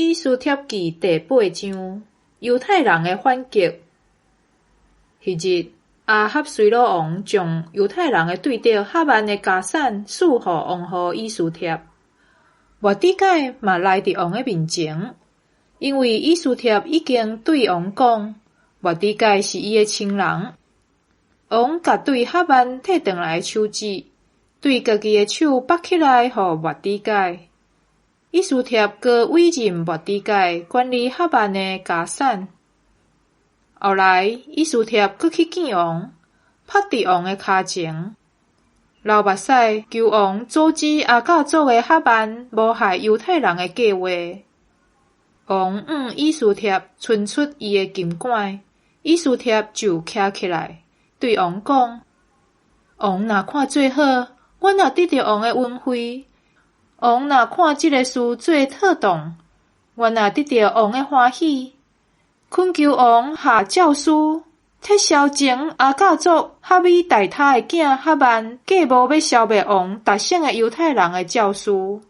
以斯帖記第八章，猶太人的反擊。彼日，亞哈隨魯王將猶太人的對敵哈曼的家產賜予王后以斯帖。末底改嘛來佇王的面前，因為以斯帖已經對王講，末底改是伊的親人。王共對哈曼退轉來的手指，對家己的手縛起來，予末底改。以斯帖閣委任末底改管理哈曼的家產。後來，以斯帖閣去見王，伏佇王的跤前，流目屎求王阻止亞甲族的哈曼謀害猶太人的計畫。王向以斯帖伸出伊的金管，以斯帖就徛起來，對王講：王若看做好，阮若得著王的恩惠。王若看這个事做妥當，阮若得著王的歡喜，懇求王下詔書，撤銷前亞甲族哈米大他的囝哈曼計謀欲消滅王逐省的猶太人的詔書。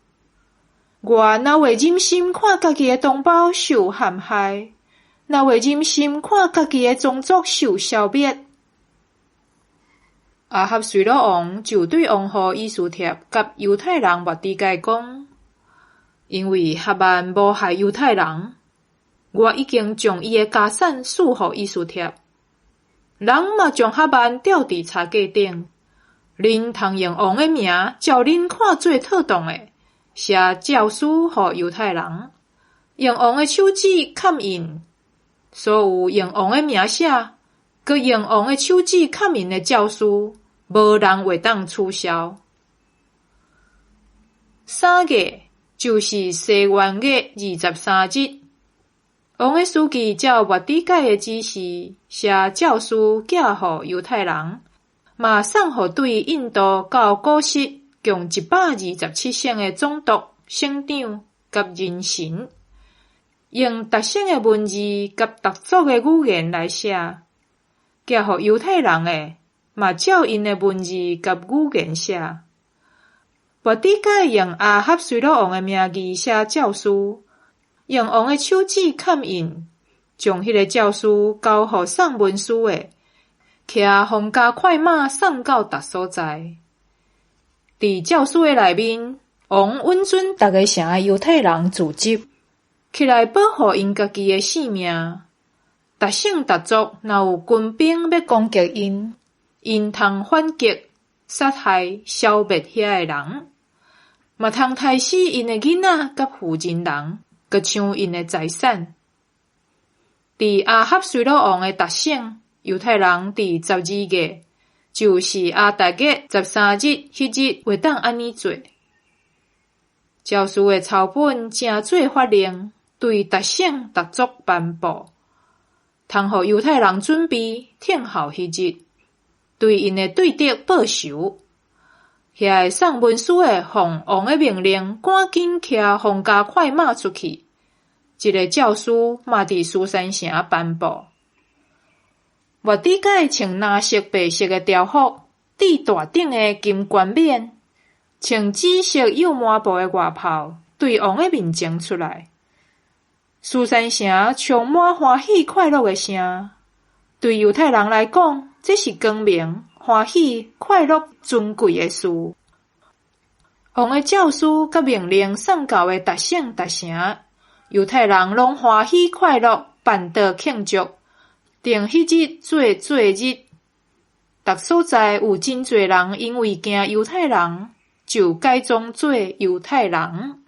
我哪會忍心看家己的同胞受陷害？哪會忍心看家己的宗族受消滅？亞哈隨魯王就對王后以斯帖佮猶太人末底改講：因為哈曼謀害猶太人，我已經將伊的家產賜予以斯帖，人嘛將哈曼吊佇柴架頂。恁通用王的名，照恁看做妥當的，寫詔書予猶太人，用王的手指蓋印，所有用王的名寫，閣用王的手指蓋印的詔書，無人會當取消。3月，就是西元月23日，王的書記照末底改的指示，寫詔書寄予猶太人，嘛送予對印度到古實共127省的總督、省長佮人臣，用逐省的文字佮逐族的語言來寫。寄予猶太人的，嘛照𪜶的文字佮語言寫。末底改用亞哈隨魯王的名義寫詔書，用王的手指蓋印，將彼个詔書交予送文書的，騎皇家快馬送到逐所在。佇詔書的內面，王允准逐个城的猶太人組織起來保護𪜶家己的性命。逐省逐族若有軍兵欲攻擊𪜶，𪜶通反擊、殺害、消滅遐个人，嘛通刣死𪜶的囡仔佮婦人人，閣搶𪜶的財產。佇亞哈隨魯王的逐省，猶太人佇12月，就是亞達月13日彼日會當按呢做。詔書的抄本成做法令，對逐省逐族頒布。通予猶太人準備，等候彼日，對𪜶的對敵報仇。遐个送文書的奉王的命令，趕緊騎皇家快馬出去。這个詔書嘛佇書珊城頒布。末底改穿藍色、白色的朝服，戴大頂的金冠冕，穿紫色幼麻布的外袍，對王的面前出來。書珊城充滿歡喜快樂的聲，對猶太人來講，這是光明、歡喜、快樂、尊貴的事。王的詔書佮命令送到的逐省逐城，猶太人攏歡喜快樂，辦桌慶祝，定彼日做節日。逐所在有真濟人因為驚猶太人，就改裝做猶太人。